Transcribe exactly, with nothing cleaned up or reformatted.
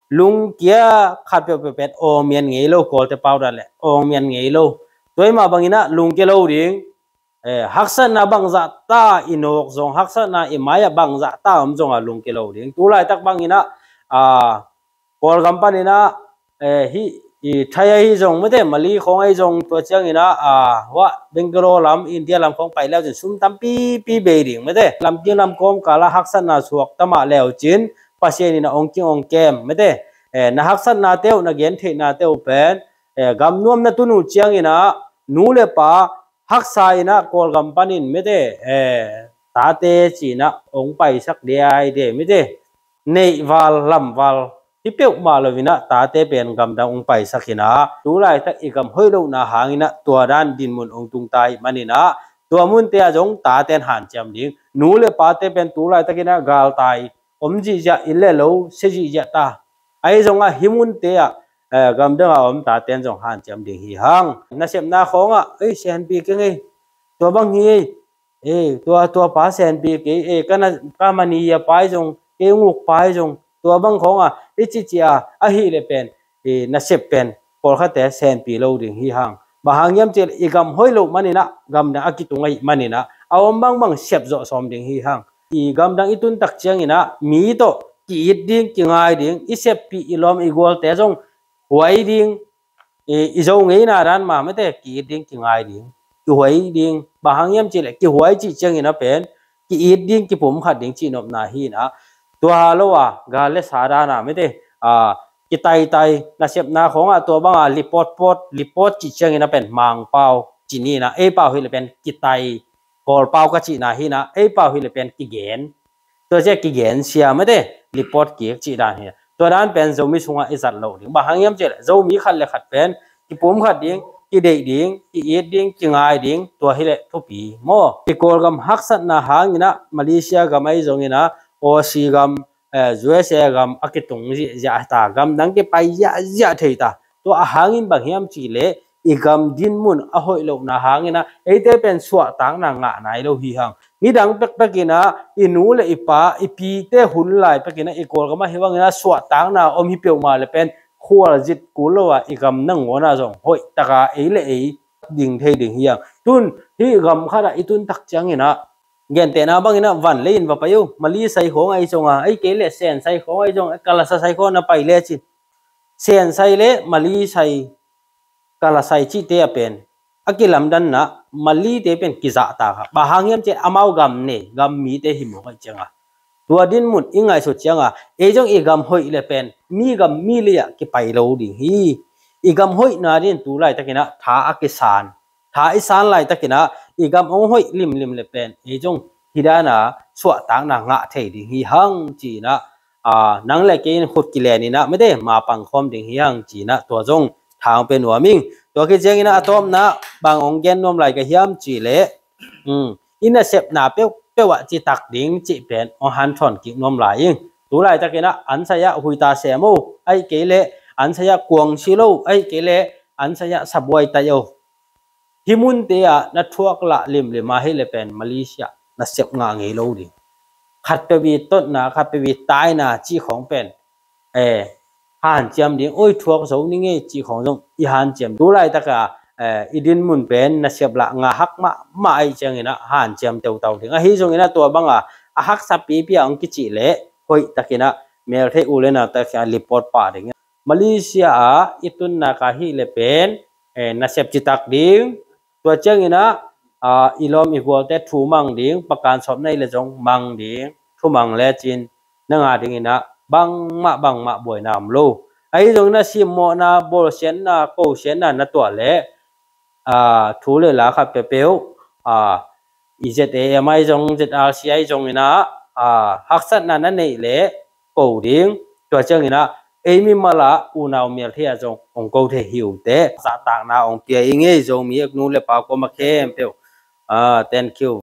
lungkia khat peuhpeuh pen awngmian ngei lo, Kawlte pau dan le awngmian ngei lo. Tua i mah bangin ah lungkia lo ding. Eh, haksatna bangzah ta i nawk zong, haksatna i mai-ah bangzah ta om zong a lungkia lo ding. Tu laitak bangin ah, ah, Kawlgam panin ah, eh, hih, i Thai ahi zong, mate, Mali khawng ahi zong, tua ciangin ah, ah, huah, Bangalore lam, India lam khawng pai leu cin sum tampipi bei ding, mate. Lamkim lamkawm kal ah haksatna suak ta mah leu cin, Pasian in ah ong king ong kem, mate. Eh, na haksatnate uh, na gentheihnate uh pen, eh, gam nuam na tun uh ciangin ah, nu le pa, haksa in ah Kawlgam panin, mate, eh, tate ci-in ah ong paisak diaide, mate. Neih val, lam val hi peuhmah lo in ah tate pen gamdang ong paisak in ah, tu laitak i gam hoih lohna hangin ah tua dan dinmun ong tung ta ahih manin ah, tua munte ah zong taten hanciam ding. Nu le pate pen tu laitakin ah galtai om zihziah, inn le lo sia zihziah ta. Ahi zongah hih munte ah, eh, gamdang a om taten zong hanciam ding hi hang. Nasepna khawngah, ei, senpi keng ei, tua bang hi ei, eh, tua, tua pa senpi kei, eh, ka na, ka mani a pa hi zong, kei nguk pa hi zong, tua bang khawngah i cici a, ahih leh pen, eh, nasep pen pawlkhatte senpi lo ding hi hang. Bang hang hiam cih leh i gam hoih loh manin ah, gamdang a kitung ahih manin ah, a om bangbang sep zawh sawm ding hi hang. I gamdang i tun tak ciangin ah, mi tawh ki-it ding, kingai ding, i seppih, i lawm, i gualte zong huai ding, i, i Zo ngeina dan mah, mate, ki-it ding, kingai ding, kihuai ding. Bang hang hiam cih leh kihuai cih ciangin ah pen ki-it ding, kipumkhat ding cih nopna hi in ah, tua lo a, gal le sa dan a, mate, a, kitaitai, nasepna khawngah tua bang a lipawtpawt, lipawt cih ciangin ah pen Mangpau ci ni in ah, ei pau hi leh pen kitai, Kawlpau ka cihna hi in ah, ei pau hi leh pen kigen. Tua ciah kigen sia, mate, lipawt kik cih dan hi. Tua dan pen Zomi sungah i zat loh ding. Bang hang hiam cih leh Zomi khat le khat pen kipumkhat ding, kideih ding, ki-it ding, kingai ding, tua hi leh thupi maw. I Kawlgam haksatna hangin ah, Malaysia gam ahi zongin ah, Aussie gam, eh, U S A gam a kitung zihziah ta, gamdang kipai ziahziah thei ta. Tua a hangin bang hiam cih leh i gam dinmun a hoih lohna hangin ah, eite pen suahtakna ngah nai lo hi hang. Nidang pekpek in ah, i nu le i pa, i pite hun lai pek in ah, i Kawlgam ah hi bangin ah suahtakna om hi peuhmah leh pen khualzin kul lo a, i gam nangawn ah zong hoih tak a ei le ei ding thei ding hi hang. Tun, hih gam khat ah i tun tak ciangin ah, gentehna bangin ah van lei in va pai uh, Mali sai khawng ahi zong a, ahih kei leh Sen sai khawng ahi zong, Kalasa sai khawng na pai lecin, Sen sai le Mali sai, Kala sai cihte ah pen a kilamdanna, Malite pen kizahtak a, bang hang hiam cih leh amau gam nei, gam mite hi mawk ahih ciangin ah, tua dinmun i ngaihsut ciangin ah, ei zong i gam hoih leh pen mi gam mi lei ah kipai lo ding hi. I gam hoihna ding tu laitakin ah tha a kisan, tha i san laitakin ah i gam hong hoih limlim leh pen ei zong hih dan a suahtakna ngah thei ding hi hang ci-in ah, a, nang le kei in khut kilen in ah, mate, ma pang khawm ding hi hang ci-in ah, tua zong thang pe nuam ing. Tua khit ciangin ah a tawpna bang hong gen nuam lai ka hiam cih leh, um, i nasepna peuhpeuh ah citak ding cih pen hong hanthawn kik nuam lai ing. Tu laitakin ah an sai ah huita sem o, ahih kei leh an sai ah kuang sil o, ahih kei leh an sai ah sabuai tai o. Hih munte ah na thuak lah limlim ahih leh pen Malaysia nasep ngah ngei lo ding. Khatpeuh i totna, khatpeuh i taina cih khawng pen, eh, hanciam ding, oi, thuak zo ning ei cih khawng zong i hanciam. Tu laitak a, eh, i dinmun pen nasep lah ngah hak mahmah ahih ciangin ah hanciam teutau ding. Ahi zongin ah tua bang a, a haksa pipi a hong kicih leh hoihtakin ah melthei u le naute kiangah lipawt pah ding. Malaysia ah i tunna ka hih leh pen, eh, nasep citak ding. Tua ciangin ah, ah, i lawm i gualte thu mang ding, pakan sawpna i leh zong mang ding, thu mang lecin na ngah dingin ah bangmah bangmah buaina om lo. Ahi zongin ah simmawhna, bawlsiatna, kosiatna na tuah leh, ah, thu le la khat peuhpeuh, ah, i Z A M ahi zong, Z R C ahi zongin ah, ah, haksatna na neih leh ko ding. Tua ciangin ah ei mimal ah unau mial thei ah zong hong ko thei hi uh teh. Zahtakna hong pia ing ei, Zomi a nu le pa kuamah khempeuh. Ah, thank you.